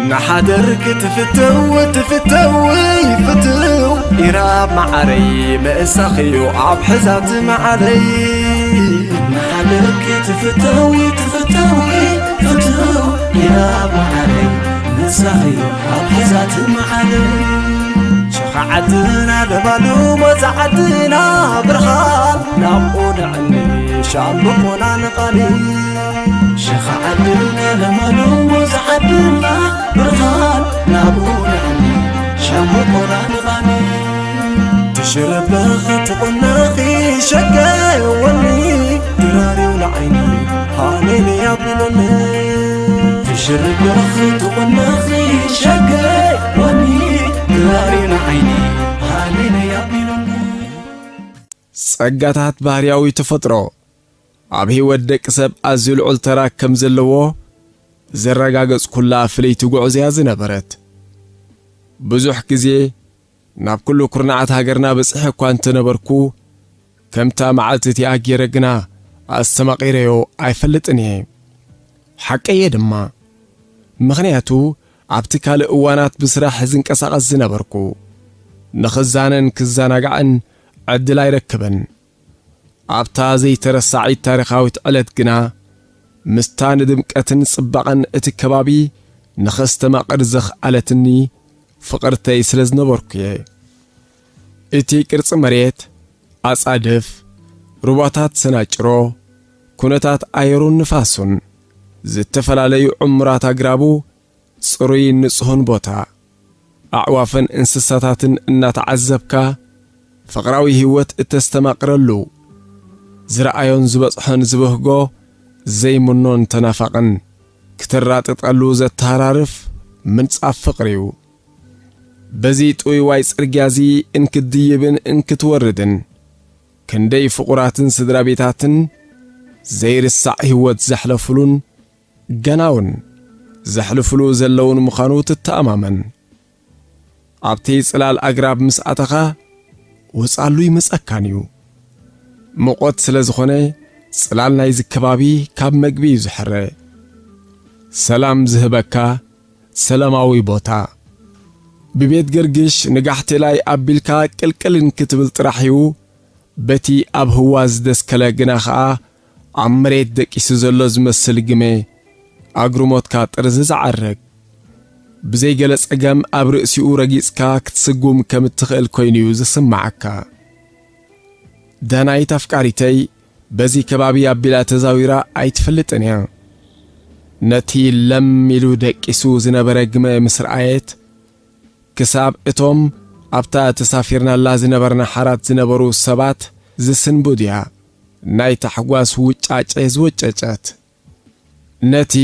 ንሓደር ክትፍተው ትፍተው ፍትው ኢራብ መዓረይ ምእሳኽዮ ኣብ ሕዛት መዓለይ። ንሓደር ክትፍተው ትፍተው ፍትው ኢራብ መዓረይ ምእሳኽዮ ኣብ ሕዛት መዓለይ። ሸኻ ዓድና ለባሉ ሞዛ ዓድና ብርኻን ናብኡ ንዕኒ ሻምብቆና ንቓኒ። ሸኻ ዓድና ለባሉ ሞዛ ዓድና ብርኻን ናብኡ ንዕኒ ሻምብቆና ንቓኒ። ትሽረበኺ ትቑነኺ ሸገወኒ ድራሪው ንዓይኒ ሃሌሉያ ቢሉኒ። ትሽርበኺ ትቑነኺ ሸገወኒ ድራሪው ንዓይኒ ሃሌሉያ ቢሉኒ። ጸጋታት ባህርያዊ ተፈጥሮ ኣብ ህይወት ደቂ ሰብ ኣዝዩ ልዑል ተራ ከም ዘለዎ ዘረጋገጽኩላ ፍልይቲ ጉዕዞ እያ ዝነበረት። ብዙሕ ግዜ ናብ ኩሉ ኩርናዓት ሃገርና በጺሐ እኳ እንተነበርኩ፣ ከምታ መዓልቲ እቲኣ ገይረ ግና ኣስተማቒረዮ ኣይፈልጥን እየ። ሓቀየ ድማ። ምኽንያቱ ኣብቲ ካልእ እዋናት ብስራሕ ዝንቀሳቐስ ዝነበርኩ፣ ንኽዛነን ክዘናጋዕን ዕድል ኣይረክብን። ኣብታ ዘይተረሳዒት ታሪኻዊት ዕለት ግና፣ ምስታ ንድምቀትን ጽባቐን እቲ ከባቢ ንኸስተማቕር ዘኽኣለትኒ ፍቕርተይ ስለ ዝነበርኩ እየ። እቲ ቅርጺ መሬት፣ ኣጻድፍ፣ ሩባታት ሰናጭሮ፣ ኩነታት ኣየሩን ንፋሱን፣ ዝተፈላለዩ ዕሙራት ኣግራቡ፣ ጽሩይን ንጹህን ቦታ፣ ኣዕዋፍን እንስሳታትን እናተዓዘብካ፣ ፍቕራዊ ህይወት እተስተማቕረሉ፣ ዝረኣዮን ዝበጽሖን ዝበህጎ ዘይምኖን ተናፋቕን፣ ክትራጥጠሉ ዘተሃራርፍ ምንጻፍ ፍቕሪ'ዩ። በዚ ጥውይዋይ ጽርግያ'ዚ እንክትድይብን እንክትወርድን፣ ክንደይ ፍቑራትን ስድራ ቤታትን ዘይርሳዕ ህይወት ዘሕለፉሉን፣ ገናውን ዘሕልፉሉ ዘለውን ምዃኑ ትተኣማመን። ኣብቲ ጽላል ኣግራብ ምስ ኣተኻ፣ ውጻሉ ይመጸካን እዩ። ምቖት ስለ ዝኾነ፣ ጽላል ናይዚ ከባቢ ካብ መግቢ እዩ ዝሕረ። ሰላም ዝህበካ ሰላማዊ ቦታ። ብቤት ገርግሽ ንጋሕቲ ላይ ኣቢልካ ቅልቅል እንክትብል ጥራሕ እዩ፣ በቲ ኣብ ህዋ ዝደስከለ ግና ኸኣ ኣብ መሬት ደቂሱ ዘሎ ዝመስል ግመ ኣግርሞትካ ጥርዚ ዝዓርግ። ብዘይ ገለ ጸገም ኣብ ርእሲኡ ረጊጽካ ክትስጉም ከም እትኽእል ኮይኑ'ዩ ዝስምዓካ። ዳናይት ኣፍቃሪተይ በዚ ከባቢ ኣቢላ ተዛዊራ ኣይትፈልጥን እያ። ነቲ ለም ኢሉ ደቂሱ ዝነበረ ግመ ምስ ረኣየት፣ ክሳብ እቶም ኣብታ ተሳፊርናላ ዝነበርና ሓራት ዝነበሩ ሰባት ዝስንብዱ'ያ ናይ ታሕጓስ ውጫጨ ዝወጨጨት። ነቲ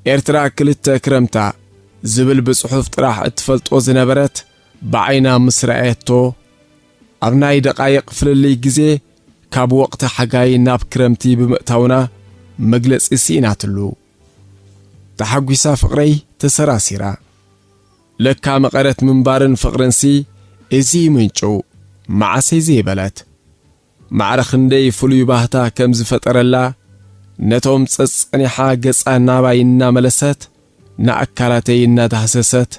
ኤርትራ ክልተ ክረምታ ዝብል ብጽሑፍ ጥራሕ እትፈልጦ ዝነበረት ብዓይና ምስ ረኣየቶ፣ ኣብ ናይ ደቓይቕ ፍልልይ ግዜ ካብ ወቕቲ ሓጋይ ናብ ክረምቲ ብምእታውና መግለጺ ስኢናትሉ። ተሓጒሳ ፍቕረይ ተሰራሲራ። ለካ መቐረት ምንባርን ፍቕርንሲ እዚ ምንጩ መዓሰይ ዘይበለት። ማዕረ ክንደይ ፍሉይ ባህታ ከም ዝፈጠረላ፣ ነቶም ጸጸኒሓ ገጻ ናባይ እናመለሰት፣ ንኣካላተይ እናዳህሰሰት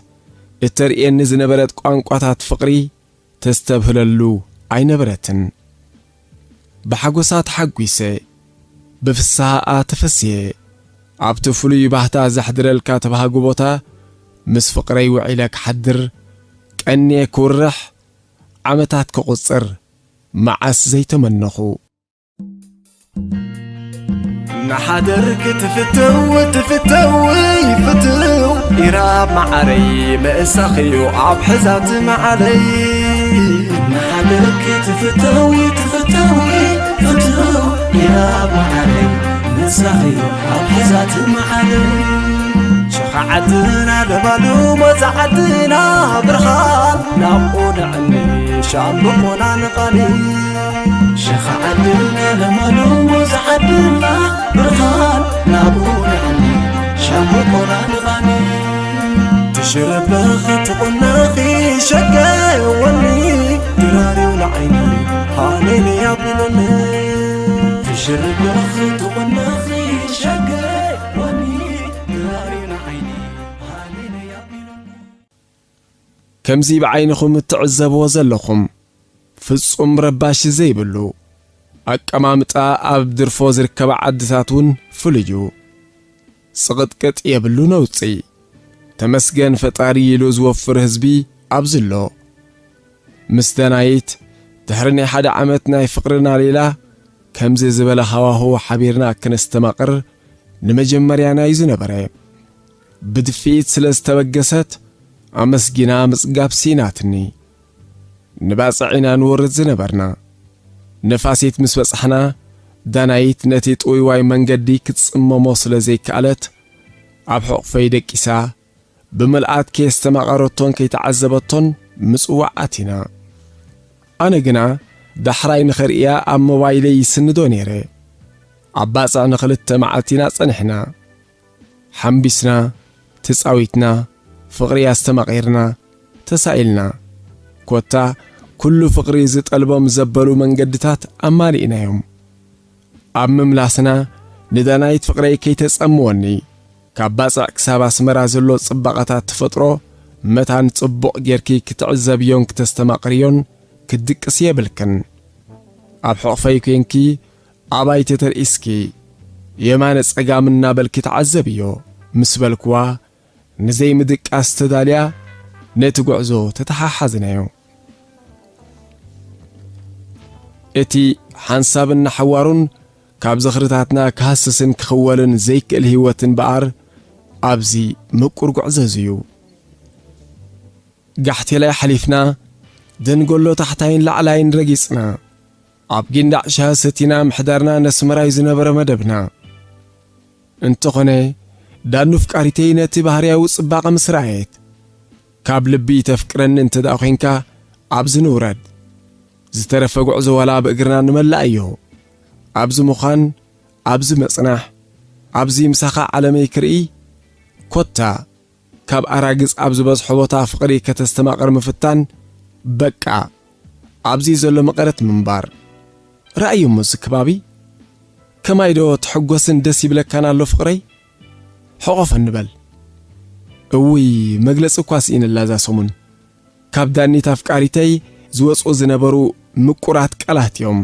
እተርእየኒ ዝነበረት ቋንቋታት ፍቕሪ ተስተብህለሉ ኣይነበረትን። ብሓጎሳ ተሓጒሰ፣ ብፍስሃኣ ተፈስየ። ኣብቲ ፍሉይ ባህታ ዘሕድረልካ ተባሃጉ ቦታ ምስ ፍቕረይ ውዒለ ክሓድር፣ ቀንየ ክውርሕ፣ ዓመታት ክቑጽር መዓስ ዘይተመነኹ። ንሓደር ክትፍተው ትፍተው ፍትው ኢራብ መዓረይ ምእሳኽዩ ኣብ ሕዛት መዓለይ። ንሓደር ክትፍተው ትፍተው ፍትው ኢራብ መዓረይ ምእሳኽዩ ኣብ ሕዛት መዓለይ። ሸኻ ዓድና ለባሉ ሞዛ ዓድና ብርኻን ናብኡ ንዕኒ ሻምብቆና ንቓኒ። ሸኻ ዓድና ለባሉ ሞዛ ዓድና ብርኻን ናብኡ ንዕኒ ሻምብቆና ንቓኒ። ትሽረበኺ ትቑነኺ ሸገወኒ ድራሪው ንዓይኒ ሃሌሉያ ቢሉኒ። ትሽረበኺ ትቑነኺ ሸገወኒ ድራሪው ንዓይኒ ሃሌሉያ ከምዚ ብዓይንኹም እትዕዘብዎ ዘለኹም ፍጹም ረባሺ ዘይብሉ ኣቀማምጣ ኣብ ድርፎ ዝርከባ ዓድታት እውን ፍሉይ እዩ። ጽቕጥቅጥ የብሉ ነውጺ። ተመስገን ፈጣሪ ኢሉ ዝወፍር ህዝቢ ኣብዚ ኣሎ። ምስ ዳናይት ድሕሪ ናይ ሓደ ዓመት ናይ ፍቕርና ሌላ ከምዚ ዝበለ ሃዋህው ሓቢርና ክነስተማቕር ንመጀመርያና እዩ ዝነበረ። ብድፍኢት ስለ ዝተበገሰት ኣመስጊና ምጽጋብ ስኢናትኒ። ንባጽዕ ኢና ንወርድ ዝነበርና። ነፋሲት ምስ በጻሕና፣ ዳናይት ነቲ ጥውይዋይ መንገዲ ክትጽመሞ ስለ ዘይከኣለት፣ ኣብ ሕቑፈይ ደቂሳ፣ ብምልኣት ከየስተማቐረቶን ከይተዓዘበቶን ምጽዋዕ ኣቲና። ኣነ ግና ዳሕራይ ንኸርእያ ኣብ ሞባይለይ ይስንዶ ነይረ። ኣብ ባጽዕ ንኽልተ መዓልቲ ኢና ጸኒሕና። ሓምቢስና፣ ተጻዊትና፣ ፍቕሪ ኣስተማቒርና፣ ተሳኢልና። ኮታ ኩሉ ፍቕሪ ዝጠልቦም ዘበሉ መንገድታት ኣማሊእናዮም። ኣብ ምምላስና ንዳናይት ፍቕረይ ከይተጸምወኒ፣ ካብ ባጽዕ ክሳብ ኣስመራ ዘሎ ጽባቐታት ተፈጥሮ መታን ጽቡቕ ጌርኪ ክትዕዘብዮን ክተስተማቕርዮን ክትድቅሲ የብልክን። ኣብ ሕቑፈይ ኴንኪ ኣባይ ተተርኢስኪ የማነ ጸጋም እናበልኪ ተዓዘብዮ ምስ በልክዋ፣ ንዘይምድቃስ ተዳልያ ነቲ ጉዕዞ ተተሓሓዝናዮ። እቲ ሓንሳብን ንሓዋሩን ካብ ዝኽርታትና ክሃስስን ክኽወልን ዘይክእል ህይወት እምበኣር ኣብዚ ምቁር ጉዕዞ እዚ እዩ። ጋሕቴላይ ሓሊፍና፣ ደንጎሎ ታሕታይን ላዕላይን ረጊጽና፣ ኣብ ጊንዳዕ ሻሂ ሰቲና ምሕዳርና ነስመራይ ዝነበረ መደብና። እንተኾነ፣ ዳኑ ፍቃሪተይ ነቲ ባህርያዊ ጽባቐ ምስ ረኣየት፣ ካብ ልቢ ተፍቅረኒ እንተ ደኣ ኾይንካ፣ ኣብዚ ንውረድ። ዝተረፈ ጉዕዞ ዋላ ብእግርና ንመላእ እዮ። ኣብዚ ምዃን፣ ኣብዚ መጽናሕ፣ ኣብዚ ምሳኻ ዓለመይ ክርኢ፣ ኮታ ካብ ኣራግጽ ኣብ ዝበዝሖ ቦታ ፍቕሪ ከተስተማቕር ምፍታን፣ በቃ፣ ኣብዚ ዘሎ መቐረት ምንባር። ረኣዮ እሞ እዚ ከባቢ። ከማይ ዶ ትሕጎስን ደስ ይብለካን ኣሎ ፍቕረይ? ሕቆፈኒ በል። እውይ፣ መግለጺ እኳ ስኢነላ እዛ ሰሙን። ካብ ዳኒት ኣፍቃሪተይ ዝወጽኡ ዝነበሩ ምቁራት ቃላት እዮም።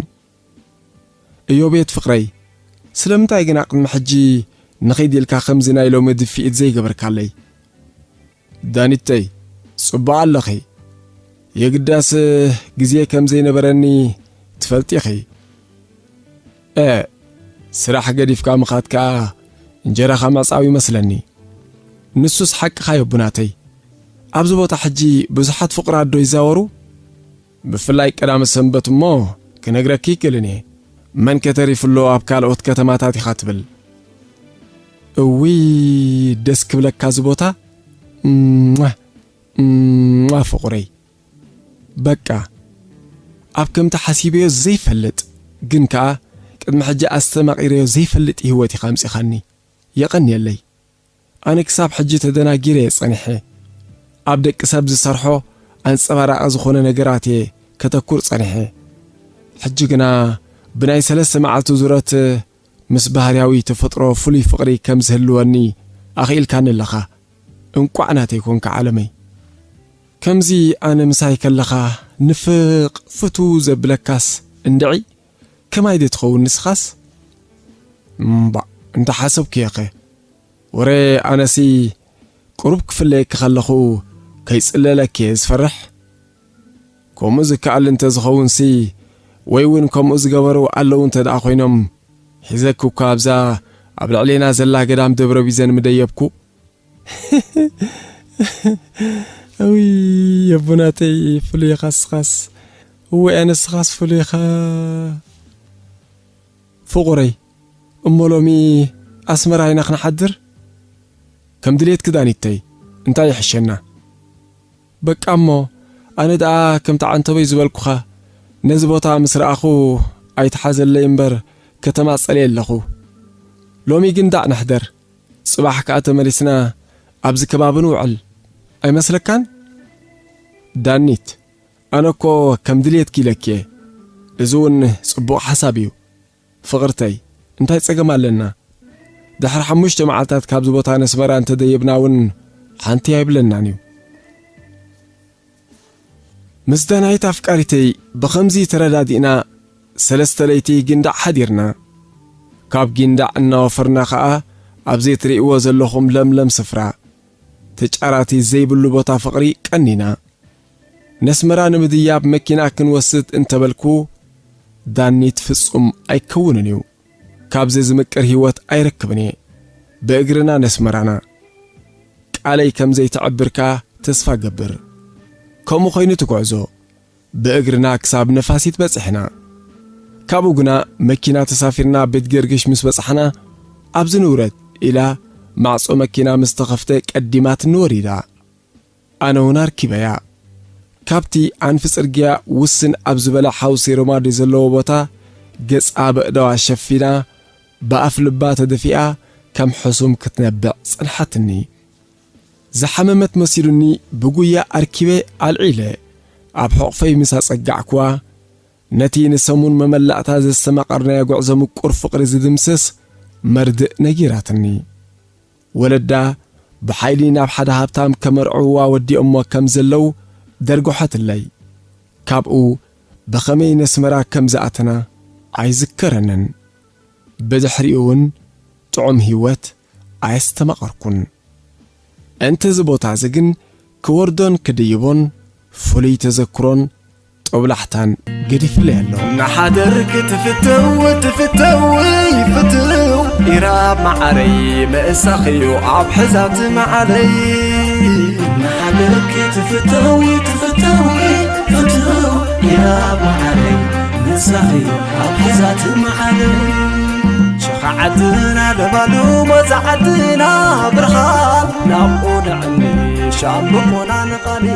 እዮቤት ፍቕረይ፣ ስለምንታይ ግና ቅድሚ ሕጂ ንኺድ ኢልካ ከምዚ ናይ ሎሚ ድፍኢት ዘይገበርካለይ? ዳኒተይ፣ ጽቡቕ ኣለኺ። የግዳስ ግዜ ከም ዘይነበረኒ ትፈልጢ ኢኺ። እ፣ ስራሕ ገዲፍካ ምኻድ ከኣ እንጀራኻ ምዕጻው ይመስለኒ። ንሱስ ሓቅኻ እዩ ኣቦናተይ። ኣብዚ ቦታ ሕጂ ብዙሓት ፍቑራት ዶ ይዛወሩ? ብፍላይ ቀዳመ ሰንበት እሞ ክነግረኪ ይክእልን እየ። መን ከተሪፉ ኣሎ ኣብ ካልኦት ከተማታት ኢኻ ትብል? እውይ ደስ ክብለካ እዚ ቦታ። እሟ፣ እሟ ፍቑረይ። በቃ ኣብ ከምቲ ሓሲበዮ ዘይፈልጥ ግን ከኣ ቅድሚ ሕጂ ኣስተማቒረዮ ዘይፈልጥ ህይወት ኢኻ ኣምጺኻኒ። የቐንየለይ። ኣነ ክሳብ ሕጂ ተደናጊረ እየ ጸኒሐ። ኣብ ደቂ ሰብ ዝሰርሖ ኣንጸባራቒ ዝኾነ ነገራት እየ ከተኩር ጸኒሐ። ሕጂ ግና ብናይ ሰለስተ መዓልቲ ዙረት ምስ ባህርያዊ ተፈጥሮ ፍሉይ ፍቕሪ ከም ዝህልወኒ ኣኽኢልካኒ ኣለኻ። እንቋዕ ናተይ ኮንካ ዓለመይ። ከምዚ ኣነ ምሳይ ከለኻ ንፍቕ ፍትው ዘብለካስ እንድዒ፣ ከማይ ዶ ትኸውን ንስኻስ? እምባእ፣ እንተሓሰብኩ እየኸ። ወረ ኣነሲ ቁሩብ ክፍለየኪ ከለኹ ከይጽለለኪ እየ ዝፈርሕ። ከምኡ ዝከኣል እንተ ዝኸውንሲ፣ ወይ እውን ከምኡ ዝገበሩ ኣለዉ እንተ ደኣ ኮይኖም፣ ሒዘኪ እኳ ኣብዛ ኣብ ልዕሌና ዘላ ገዳም ደብረ ቢዘን ምደየብኩ። እውይ፣ ኣቦናተይ ፍሉይ ኢኻ ንስኻስ። እወ፣ ኣነ ንስኻስ ፍሉይ ኢኻ። ፍቑረይ፣ እሞ ሎሚ ኣስመራ ኢና ክንሓድር? ከም ድሌትኪ ዳኒተይ፣ እንታይ ይሕሸና? በቃ እሞ፣ ኣነ ደኣ ከምቲ ዓንተቦይ ዝበልኩኻ፣ ነዚ ቦታ ምስ ረኣኹ ኣይትሓዘለይ እምበር፣ ከተማ ጸልየ ኣለኹ። ሎሚ ግን ዳዕ ንሕደር፣ ጽባሕ ከኣ ተመሊስና ኣብዚ ከባቢ ንውዕል። ኣይመስለካን? ዳኒት፣ ኣነ እኮ ከም ድሌትኪ ኢለኪ እየ። እዚ እውን ጽቡቕ ሓሳብ እዩ። ፍቕርተይ፣ እንታይ ጸገም ኣለና? ድሕሪ ሓሙሽተ መዓልታት ካብዚ ቦታ ነስመራ እንተደየብና እውን ሓንቲ ኣይብለናን እዩ። ምስ ዳናይት ኣፍቃሪተይ ብኸምዚ ተረዳዲእና ሰለስተ ለይቲ ጊንዳዕ ሓዲርና። ካብ ጊንዳዕ እናወፈርና ኸኣ ኣብዚ ትርእይዎ ዘለኹም ለምለም ስፍራ፣ ተጫራቲ ዘይብሉ ቦታ ፍቕሪ ቀኒና። ነስመራ ንምድያብ መኪና ክንወስድ እንተበልኩ፣ ዳኒት ፍጹም ኣይከውንን እዩ። ካብዚ ዝምቅር ህይወት ኣይረክብን እየ። ብእግርና ነስመራና። ቃለይ ከም ዘይተዕብርካ ተስፋ ገብር። ከምኡ ኮይኑ ትጓዕዞ። ብእግርና ክሳብ ነፋሲት በጺሕና። ካብኡ ግና መኪና ተሳፊርና ቤት ገርግሽ ምስ በጻሕና፣ ኣብዚ ንውረድ ኢላ ማዕጾ መኪና ምስ ተኸፍተ ቀዲማትኒ ወሪዳ። ኣነ እውን ኣርኪበያ። ካብቲ ኣንፊ ጽርግያ ውስን ኣብ ዝበለ ሓውሲ ሮማዲ ዘለዎ ቦታ ገጻ በእደዋ ሸፊና ብኣፍ ልባ ተደፊኣ ከም ሕሱም ክትነብዕ ጸንሓትኒ። ዝሓመመት መሲሉኒ ብጉያ ኣርኪበ ኣልዒለ ኣብ ሕቑፈይ ምስ ኣጸጋዕኩዋ፣ ነቲ ንሰሙን መመላእታ ዘስተማቐርናዮ ጉዕዞ ምቁር ፍቕሪ ዝድምስስ መርድእ ነጊራትኒ። ወለዳ ብሓይሊ ናብ ሓደ ሃብታም ከመርዕውዋ ወዲኦሞ ከም ዘለዉ ደርጎሐትለይ። ካብኡ ብኸመይ ነስመራ ከም ዝኣተና ኣይዝከረንን። ብድሕሪኡ እውን ጥዑም ህይወት ኣየስተማቐርኩን። እንተ እዚ ቦታ እዚ ግን ክወርዶን ክድይቦን ፍሉይ ተዘክሮን ጦብላሕታን ገዲፍለይ ኣሎ። ንሓደር ክትፍተው ትፍተው ይፍትው ኢራብ መዓረይ ምእሳኽዩ ኣብ ሕዛት መዓለይ። ንሓደር ክትፍተው ትፍተው ይፍትው ኢራብ መዓረይ ምእሳኽዩ ኣብ ሕዛት መዓለይ። ሸኻ ዓድና ለባሉ መዛ ዓድና ብርሃን ናብኡ ንዕኒ ሻምብቆና ንቓኒ።